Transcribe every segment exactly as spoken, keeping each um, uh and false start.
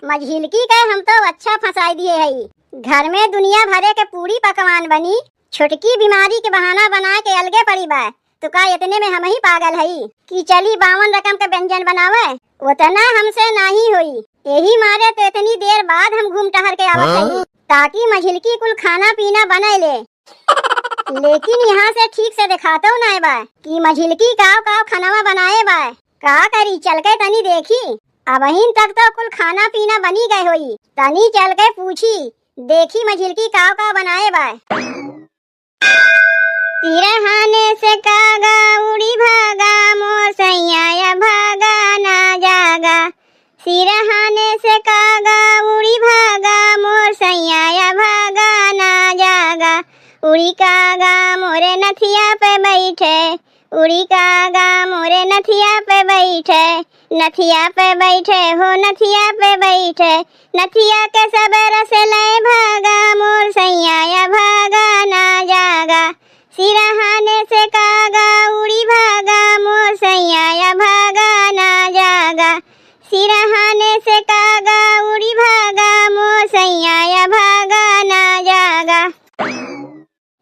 मझिलकी के हम तो अच्छा फंसाई दिए हई। घर में दुनिया भरे के पूरी पकवान बनी, छोटकी बीमारी के बहाना बनाए के अलगे पड़ी बा। तो का इतने में हमही पागल हई कि चली बावन रकम के व्यंजन बनावे? उतना हमसे नाही होई। यही मारे तो इतनी देर बाद हम घूम टहर के आवत हई, ताकि मझिलकी कुल खाना पीना बनाए ले। लेकिन यहाँ से ठीक से देखातो नाय बा कि मझिलकी काव काव खानावा बनाए बा। का करी, चल के तनी देखी। अबहिन तक तो कुल खाना पीना बनी गए होई, तनी चल के पूछी, देखी मझिलकी काव काव बनाए बा। सिरहाने से कागा उड़ी भागा, मोर सैया या भागा ना जागा। सिरहाने से कागा उड़ी भागा, मोर सैया या भागा ना जागा। उड़ी कागा मोरे नथिया पे बैठे, उड़ी कागा मोरे नथिया पे बैठे, नथिया पे बैठे हो, नथिया पे बैठे। नथिया के सब रस ले भागा, मोर सैया या भागा ना जागा। सिरहाने से कागा उड़ी भागा, मोर सैया या भागा ना जागा। सिरहाने से कागा उड़ी भागा, मोर सैया या भागा ना जागा।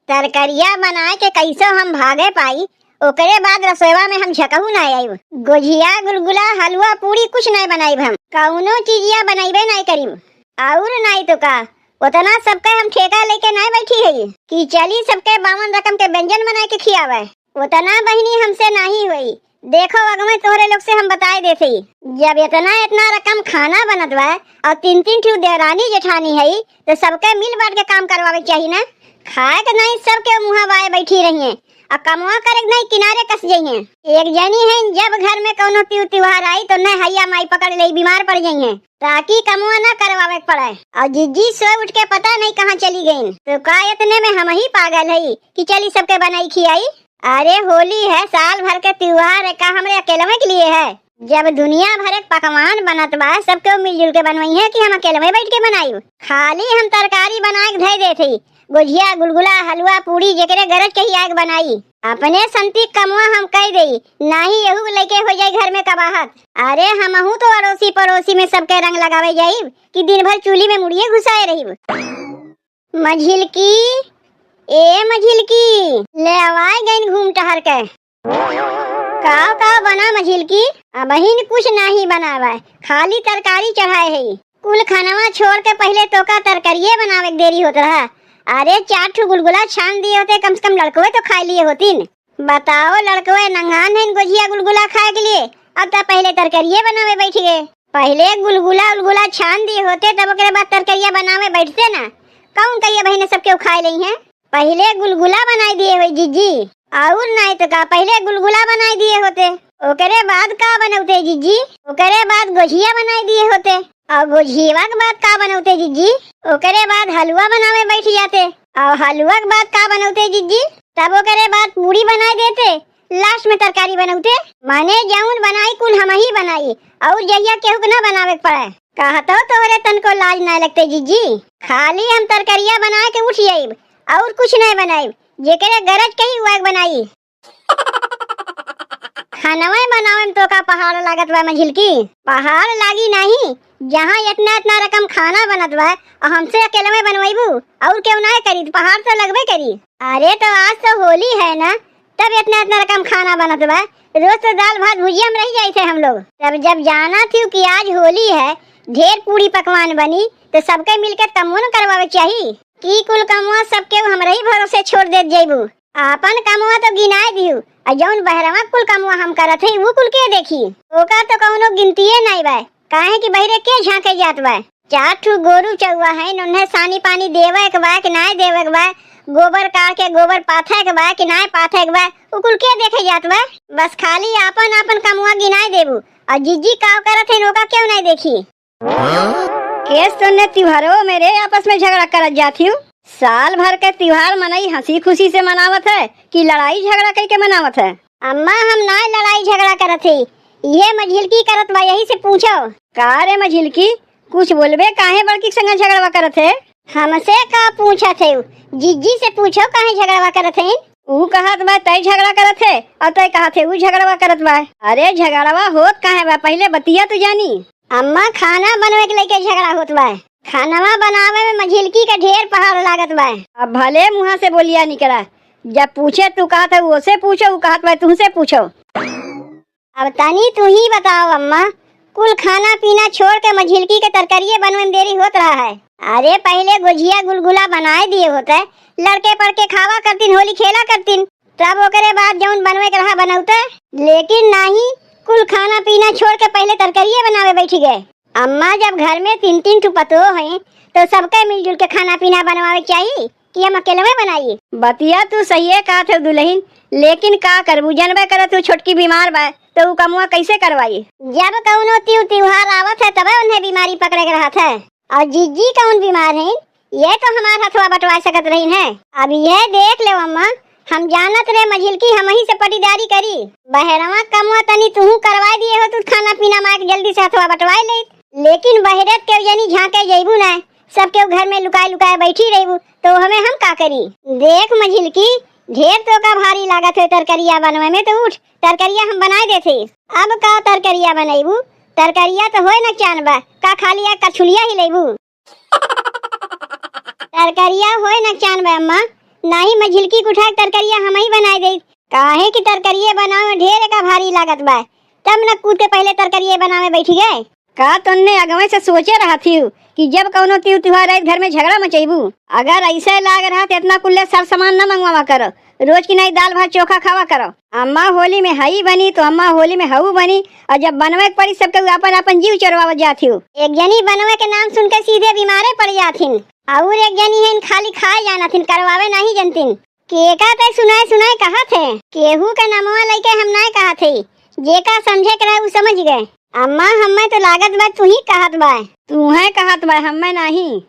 तरकरिया बनाए के कैसो हम भागे पाई, ओकरे बाद रसोईवा में हम झकहू ना आइब। गोझिया, गुलगुला, हलवा, पूड़ी कुछ नहीं बनाइब हम, कौनो चीजिया बनइबे नहीं करीब। और नहीं तो का, उतना सबके हम ठेका लेके नहीं बैठी है कि चली सबके बावन रकम के व्यंजन बनाए के खियावे। उतना बहिनी हमसे नहीं होई। देखो अगवे तोहरे लोग से हम बताए देते ही, जब इतना इतना रकम खाना बनत बा और तीन तीन ठू देवरानी जेठानी है, तो सबके मिल बांट के काम करवावे के चाही ना। खाए के नहीं सबके मुँहा बाए बैठी रही हैं, और कमवा करे के नहीं किनारे कस जाई हैं। एक जनी है, जब घर में कौनो त्यू त्योहार आई तो न हैया माई पकड़ ले, बीमार पड़ जाई हैं। ताकि कमवा ना करवावे के पड़े। और जिज्जी सोए उठ के पता नहीं कहाँ चली गईन। तो का इतने में हम ही पागल हई कि चली सबके बनाई खियाई? अरे होली है, साल भर के त्योहार है, का हमरे अकेलवे के लिए है? जब दुनिया भर के पकवान बनत बा, सबके मिलजुल के बनवई है कि हम अकेलवे बैठ के बनाई? खाली हम तरकारी बना के धई देत हई, गोझिया, गुलगुला, हलवा, पूड़ी, जेकरे गरज कही आग बनाई। अपने संती कमवा हम कह देई, नाही यहू लइके हो जाई घर में कबाहत। अरे हमहू तो अड़ोसी पड़ोसी में सबके रंग लगावे जाइब कि दिन भर चूल्ही में मुड़िए घुसाए रहिब। मझिलकी, ए मझिलकी, ले आवाए गइन घूम टहर के। काव काव बना मझिलकी? अबहिन कुछ नाही बनावा, खाली तरकारी चढ़ाए है। कुल खानवा छोड़ के पहिले तोका तरकारिये बनावे के देरी होत रहा। अरे चार ठो गुलगुला छान दिए होते, कम से कम लड़कवे तो खाए लिए होतिन। बताओ लड़कवे नंगान है गोझिया गुलगुला खाए के लिए, अब तो पहिले तरकारिये बनावे बैठ गए। पहिले गुलगुला उलगुला छान दिए होते, तब ओकरे बाद तरकारिया बनावे बैठते ना। कौन कहिए बहिने सबके उखाए लई हैं? पहिले गुलगुला बनाई दिए होई जिज्जी, और नाई तो का पहिले गुलगुला बनाई दिए होते, ओकरे बाद का बनौते जिज्जी? ओकरे बाद गोझिया बनाई दिए होते, और गोझिया के बाद का बनौते जिज्जी? ओकरे बाद हलवा बनावे बैठ जाते, और हलवा के बाद का बनौते जिज्जी? तब ओकरे बाद पूड़ी बनाई देते, last में तरकारी बनौते। माने जौन बनाई कुल हम ही बनाई, और जहिया केहू के ना बनावे के पड़े। कहतो तोहरे तनको लाज ना लगते जिज्जी, खाली हम तरकारिया बना के उठ जाइब, और कुछ नहीं बनाइब, जेकरे गरज कही वह बनाई। खानवे बनावे में तोका पहाड़ लागत बा मझिलकी? पहाड़ लागी नहीं, जहाँ इतना इतना रकम खाना बनत बा, और हमसे अकेलवे बनवैबू, और केहू ना करी, तो पहाड़ तो लगबे करी। अरे तो आज तो होली है ना, तब इतना इतना रकम खाना बनत बा। रोज तो दाल भात भुजिया में रह जाइत है हम लोग। तब जब जाना थी कि आज होली है, ढेर पूड़ी पकवान बनी, तो सबके मिलके कमवन करवावे चाही। की कुल कमवा सबके हमरे ही भरोसे छोड़ देत जइबू? आपन कमवा तो गिनाए दिहू, आ जौन बहरवा कुल कमवा हम करत हई, उ कुल के देखी? ओका तो कौनो गिनतिये नाई बा, काहे कि बहिरे के झांके जात बा? चार ठू गोरू चउवा है, उन्हें सानी पानी देवे के बा कि नाय देवे के बा, गोबर काढ़ के गोबर पाथे के बा कि नाय पाथे के बा, उ कुल के देखे जात बा? बस खाली आपन आपन कमवा गिनाए देबू, और जिज्जी काव करत है, ओका केहू नाय देखी। केस तोने त्योहारों में रे आपस में झगड़ा करत जात हियो। साल भर के त्योहार मनई हंसी खुशी से मनावत है कि लड़ाई झगड़ा कई के मनावत है? अम्मा, हम ना लड़ाई झगड़ा करत है, ये मझिलकी करत बा, यही से पूछो। का रे मझिलकी, कुछ बोलबे, काहे बड़की के संग झगड़वा करत है? हमसे का पूछत है, जिज्जी से पूछो काहे झगड़वा करत है। ऊ कहत बा तय झगड़ा करत है, और तय कहत है ऊ झगड़वा करत बा। अरे झगड़वा होत काहे बा, पहिले बतिया तो जानी। अम्मा, खाना बनवे के लेके झगड़ा होत बा। खानवा बनावे में मझिलकी के ढेर पहाड़ लागत बा। अब भले मुँहा से बोलिया निकला, जब पूछे तू कहत है ओसे पूछो, उ कहत बा तुहसे पूछो। अब तनी तू ही बताओ अम्मा, कुल खाना पीना छोड़ के मझिलकी के तरकरिये बनवे में देरी होत रहा है। अरे पहिले गोझिया गुलगुला बनाए दिए होते, लड़के पड़के खावा करतीन, होली खेला करतीन, तब ओकरे बाद जौन बनवे के रहा बनौते, लेकिन नाही, कुल खाना पीना छोड़ के पहिले तरकरिये बनावे बैठी गए। अम्मा, जब घर में तीन तीन ठो पतोह हैं, तो सबके मिलजुल के खाना पीना बनवावे के चाही कि हम अकेलवे बनाई? बतिया तू सहिए कहत हो दुलहिन, लेकिन का करबू, जनबे करत तू छोटकी बीमार बा, तो उ कमुआ कैसे करवाई? जब कौनो तीव त्योहार आवत है, तबे उन्हें बीमारी पकड़े के रहत है। और जिज्जी कौन बीमार है, ये तो हमार हथवा बटवाए सकत रहीन है। अब ये देख ले अम्मा, हम जानत रहे मझिलकी हमही से पटीदारी करी। बहरवा कमवा तनी तुहू करवाए दिए हो, तू खाना पीना माँ के जल्दी से हथवा बटवाए ले, लेकिन बहरे केहू जनी झांके जइबू ना, सब केहू घर में लुकाए लुकाए बैठी रहबू, तो हमें हम का करी? देख मझिलकी, ढेर तो का भारी लागत है तरकरिया बनवे में, तो उठ, तरकरिया हम बनाए देते। अब का तरकरिया बनैबू? तरकरिया तो होए न चान बा, का खाली एक कछुलिया ही लेबू? तरकरिया होए न चान बा अम्मा, नाही मझिलकी के उठा के तरकरिया हम ही बनाए दे। काहे कि तरकरिये बनावे में ढेर का भारी लागत बा, तब न कूद के पहिले तरकरिये बनावे बैठी गए। का तोन्ने अगवे से सोचे रहत हिउ कि जब कौनो तीव त्योहार आई घर में झगड़ा मचैबू? अगर ऐसे लाग रहा तो इतना कुल्ले सर सामान न मंगवावा करो, रोज की नहीं दाल भात चोखा खावा करो। अम्मा होली में हई बनी तो अम्मा होली में हऊ बनी, और जब बनवे के पड़ी सबके अपन अपन जीव चोरवावत जात हिउ। एक जनी बनवे के नाम सुन के सीधे बीमारे पड़ जात हिन, और एक जनी है खाए जानत हिन, करवावे नहीं जनतिन। केका ते सुनाए सुनाए कहत है, केहू के नमवा लइके हम नाय कहत है, जेका समझे के रहे उ समझ गए। अम्मा हमें तो लागत बा तू ही कहत बा। तू है कहत बा, हमें नहीं।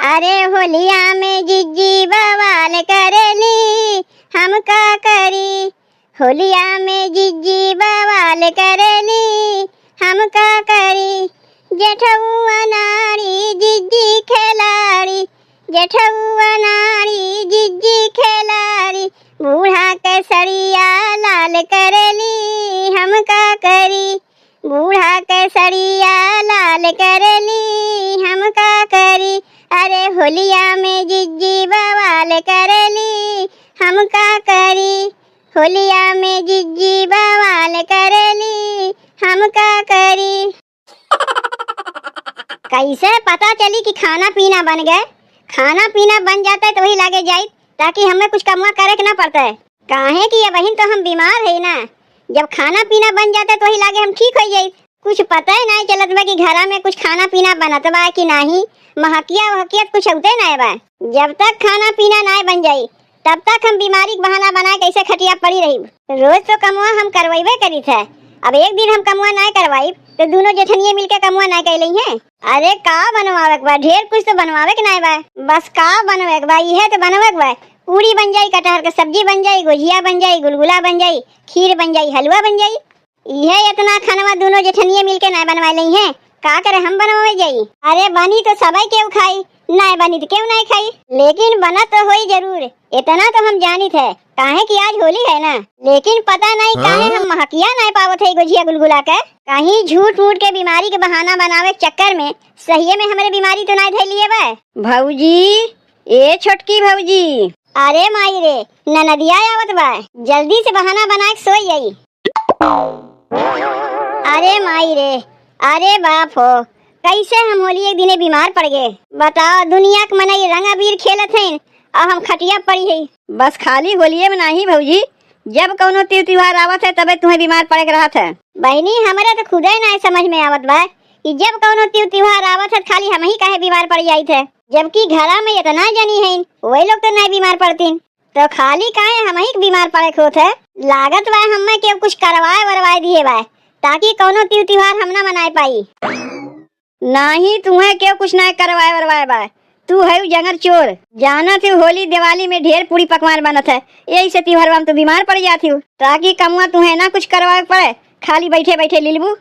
अरे होलिया में जिज्जी बवाल करेली, हम का करी? होलिया में जिज्जी बवाल करेली, हम का करी? जेठउआ नारी जिज्जी खेलाड़ी, जेठउआ नारी जिज्जी खेलाड़ी, बूढ़ा के सड़िया लाल करेली, हम का करी? बूढ़ा के सड़िया लाल करेली, हम का करी? अरे होलिया में जिज्जी बवाल करेली, हम का करी? होलिया में जिज्जी बवाल करेली, हम का करी? कैसे पता चली कि खाना पीना बन गए? खाना पीना बन जाते तो वही लागे जाई, ताकि हमें कुछ कमवा करे के ना पड़ते। काहे कि अबहिन तो हम बीमार है ना, जब खाना पीना बन जाते तो वही लागे हम ठीक हो जाई। कुछ पता ही नहीं चलत बा कि घरा में कुछ खाना पीना बनत बा कि नाही, महकिया वहकिया कुछ होते नहीं बा। जब तक खाना पीना नहीं बन जाई, तब तक हम बीमारी के बहाना बनाए कैसे खटिया पड़ी रही। रोज तो कमवा हम करवाइबे करी थे, अब एक दिन हम कमवा नहीं करवाइब तो दोनों जेठनिये मिलके कमवा नहीं कैले हैं। अरे का बनवावे के बा, ढेर कुछ तो बनवावे के नहीं बा। बस का बनवे के बा, इहे तो बनवे के बा। पूड़ी बन जाई, कटहर के सब्जी बन जाई, गोझिया बन जाई, गुलगुला बन जाई, खीर बन जाई, हलवा बन जाई। इहे इतना खनवा दोनों जेठनिये मिलके नाय बनवाए लई हैं, का करे हम बनवाए जाई? अरे बनी तो सबई केहू खाई, नाय बनी तो केहू नाय खाई, लेकिन बनत तो होई जरूर। इतना तो हम जानित है, काहे कि आज होली है ना, लेकिन पता नहीं काहे हम महकिया नाय पावत है गोझिया गुलगुला के। कहीं झूठ मूठ के बीमारी के बहाना बनावे के चक्कर में सहिये में हमरे बीमारी तो नाय धै लिए बा। भौजी, ए छोटकी भौजी। अरे माई रे, ननदिया आवत बा, जल्दी से बहाना बना के सोई जाई। अरे माई रे, अरे बाप हो, कैसे हम होली एक दिने बीमार पड़ गए। बताओ, दुनिया के मनई रंग अबीर खेलत हैं और हम खटिया पड़ी है। बस खाली होलिये में नहीं भौजी, जब कौनो तीज त्योहार आवत है तबे तुम्हें बीमार पड़े के रहत है। बहिनी, हमरे तो खुदे ना समझ में आवत बा कि जब कौनो तीज त्योहार आवत है खाली हम ही काहे बीमार पड़ जाइत है, जबकि घरा में इतना जनी हैं, वही लोग तो नहीं बीमार पड़तीन। तो खाली काहे हमही के बीमार पड़े के होत है? लागत बा हमें केहू कुछ करवाए वरवाए दिए बा, ताकि कौनो तीज त्योहार हम ना मनाए पाई। नाही, तुहे केहू कुछ ना करवाए वरवाए बा। तू है जंगर चोर। जानत है होली दिवाली में ढेर पूड़ी पकवान बनत है, यही से त्योहार में तू बीमार पड़ जाती हो, ताकि कमुआ तुहे ना कुछ करवाए पड़े, खाली बैठे बैठे लीलबू।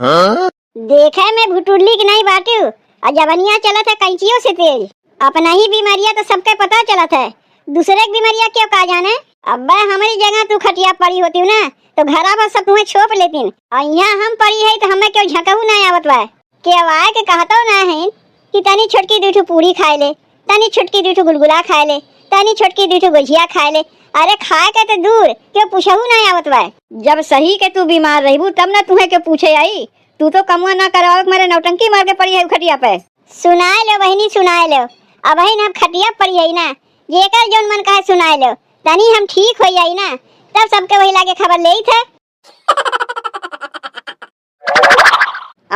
हाँ? देखे में भुटुरली की नहीं बाटू, और जबनिया चलत है कैंचियों से तेज। अपना ही बीमारिया तो सबके पता चलत है, दूसरे की बीमारिया क्यों का जाने? अब्बे हमरी जगह तू खटिया पड़ी होती ना, तो घरा पर सब तुम्हें छोप लेतीन। और यहाँ हम पड़ी है तो हमें क्यों झकहू ना आवत बा। के आए के कहतो ना है कि तनी छोटकी दू ठो पूरी खाए ले, तनी छोटकी दू ठो गुलगुला खाए ले, तनी छोटकी दू ठो गुझिया खाए ले। अरे खाए के तो दूर, क्यों पूछहू ना आवत बा। जब सही के तू बीमार रहबू तब ना तुम्हें के पूछे आई। तू तो कमुआ ना करावे के मारे नौटंकी मार के पड़ी है खटिया पे। सुनाए लो बहिनी, सुनाए लो। अबहिन हम खटिया पड़ी है ना, जेकर जौन मन कहे सुनाए लो। तनी हम ठीक हो जाई ना, तब सबके वही लागे खबर लेई थे।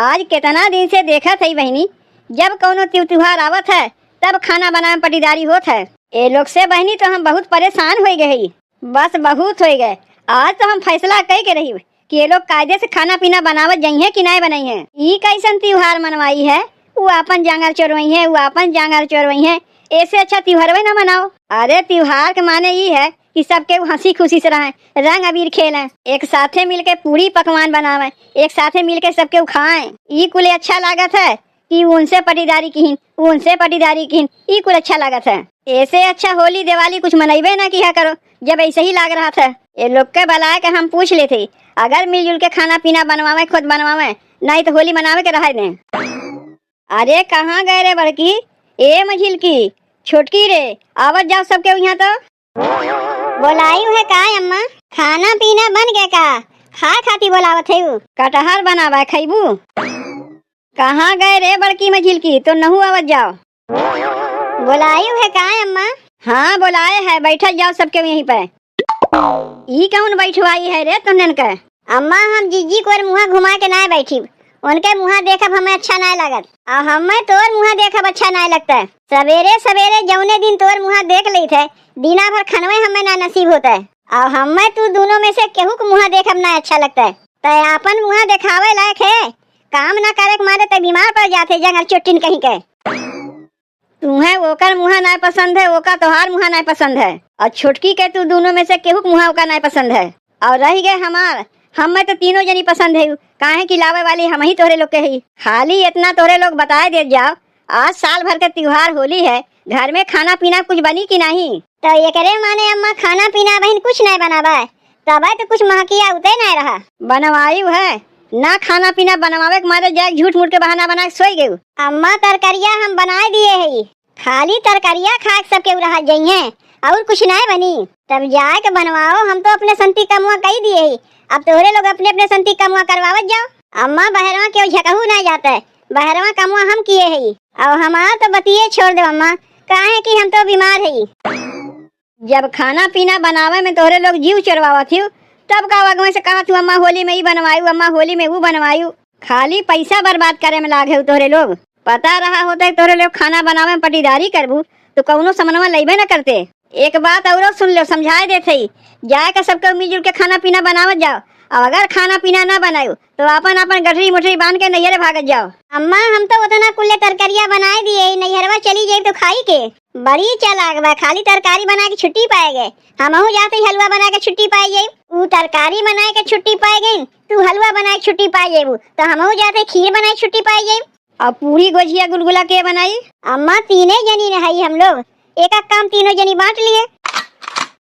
आज केतना दिन से देखत हई बहिनी, जब कौनो त्यू-, त्योहार आवत है, तब खाना बनावे में पटीदारी होत है। ए लोग से बहिनी तो हम बहुत परेशान होइ गए हई, बस बहुत होइ गए। आज तो हम फैसला कई के रही कि ये लोग कायदे से खाना पीना बनावत जइहें कि नाय बनइहें। ई कैसन त्योहार मनवाई है, उ आपन जांगर चोरवइहें, उ आपन जांगर चोरवइहें। ऐसे अच्छा त्योहारवे ना मनाओ। अरे त्योहार के माने ई है कि सबके हंसी खुशी से रहें, रंग अबीर खेलें, एक साथे मिलके पूरी पकवान बनावें, एक साथे मिलके सबके खाएं। ई कुल अच्छा लागत है कि उनसे पटीदारी किहिन, उनसे पटीदारी किहिन, ई कुल अच्छा लागत है। ऐसे अच्छा होली दिवाली कुछ मनइबे ना किया करो, जब ऐसे ही लाग रहा था। ये लोग के बलाए के हम पूछ लेते, अगर मिलजुल के खाना पीना बनवावे, खुद बनवावे, नहीं तो होली मनावे के रहे दें। अरे कहाँ गए रे बड़की, ए मझिलकी, छोटकी रे, आवत जाओ सबके यहाँ तो। बोलायु है का अम्मा? खाना पीना बन गए का? खाए खाती बोलावत है उ। कटहर बनावा खइबू? कहाँ गए रे बड़की मझिलकी, तो नहू आवत जाओ। बोलायु है का अम्मा? हाँ बोलाए है, बैठल जाओ सबके यहीं पे। ई कौन बैठवाई है रे तुन्नन के? अम्मा हम जीजी कोर मुँहा घुमा के नाय बैठीब, उनके मुँहा देखब हमें अच्छा नाय लागत, और हमें तोर मुँहा देखब अच्छा नाय लगता है। सवेरे सवेरे जौने दिन तोर मुँहा देख लेत है, दिना भर खनवे हमें ना नसीब होता है, और हमें तू दोनों में से केहू के मुँहा देखब ना अच्छा लगता है। तय आपन मुँहा देखावे लायक है, काम ना करे के मारे तय बीमार पड़ जाते जंगल चुट्टिन कहीं के। तुम्हें ओकर मुँहा नाय पसंद है, ओका तोहार मुँहा नाय पसंद है, और छोटकी के तू दोनों में से केहू के मुँहा ओका नाय पसंद है। और रह गए हमार, हमें तो तीनों जनी पसंद है, काहे कि लावे वाली हम ही तोहरे लोग के ही। खाली इतना तोहरे लोग बताए दे जाओ, आज साल भर के त्योहार होली है, घर में खाना पीना कुछ बनी कि नहीं? तो एकरे माने अम्मा खाना पीना बहिन कुछ नहीं बनाबा, तबे तो कुछ महकिया उते नहीं रहा। बनवायु है ना खाना पीना, बनवावे के मारे जाए झूठ मूठ के बहाना बना के सोई गयू। अम्मा तरकरिया हम बनाए दिए है, खाली तरकरिया खाए के सबके रह जाइए, और कुछ नहीं बनी। तब जाए के बनवाओ, हम तो अपने संती कमुआ कही दिए ही, अब तोहरे लोग अपने अपने संती कमुआ करवावत जाओ। अम्मा बहरवा केहू झकहू नहीं जाते, बहरवा कमुआ हम किए ही। और हमार तो बतिये छोड़ दो अम्मा, काहे कि हम तो बीमार ही। जब खाना पीना बनावे में तोहरे लोग जीव चोरवावत हियो, तब का अगवे से कहत हूँ अम्मा होली में ई बनवायु, अम्मा होली में वो बनवायु। खाली पैसा बर्बाद करे में लाग है तोहरे लोग। पता रहा होता है तोहरे लोग खाना बनावे में पटीदारी करबू तो कौनो समनवा लइबे न करते। एक बात औरो सुन लो, समझाए देत हई, जाए के सबके मिलजुल के खाना पीना बनावत जाओ। अब अगर खाना पीना ना बनायु तो अपन अपन गठरी मुठरी बांध के नैहरे भागत जाओ। अम्मा हम तो उतना कुल्ले तरकरिया बनाए दिए ही, नैहरवा चली जाए तो खाई के। बड़ी चालाक बा, खाली तरकारी बना के छुट्टी पाए गए। हमहू जाते हलवा बना के छुट्टी पाए जाए। ऊ तरकारी बनाए के छुट्टी पाए गए, तू हलवा बनाए के छुट्टी पाए जाबू, तो हमहू जाते खीर बनाए के छुट्टी पाए जाए। अब पूरी गोझिया गुलगुला के बनाई? अम्मा तीने जनी न हई हम लोग, एक एक काम तीनों जनी बांट लिए।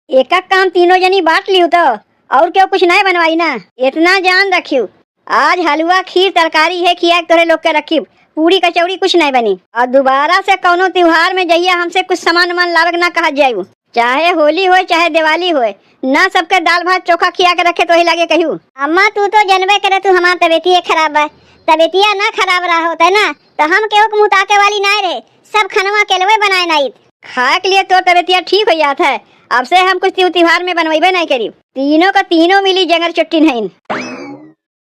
एक एक काम तीनों जनी बांट लियो तो, और क्यों कुछ नहीं बनवाई ना। इतना जान रखियो, आज हलवा खीर तरकारी है खिया के तोहरे लोग के रखी, पूरी कचौड़ी कुछ नहीं बनी। और दोबारा से कौनो त्योहार में जहिया हमसे कुछ सामान उमान लावे के ना कहा जाए, चाहे होली होए चाहे दिवाली होए, ना सबके दाल भात चोखा खिया के रखे तो ही लागे कहू। अम्मा तू तो जनबे करे तू हमार तबीयतिये खराब बा, तबीयतिया ना खराब रहा होता ना तो हम केहू के मुँह ताके वाली ना रहे, सब खनवा अकेलवे बनाए नाइत। खाए के लिए तोर तबीयतिया ठीक हो जात है, अब से हम कुछ त्यू-, त्योहार में बनवेबे नहीं करी। तीनों का तीनों मिली जंगर चुट्टिन हईन।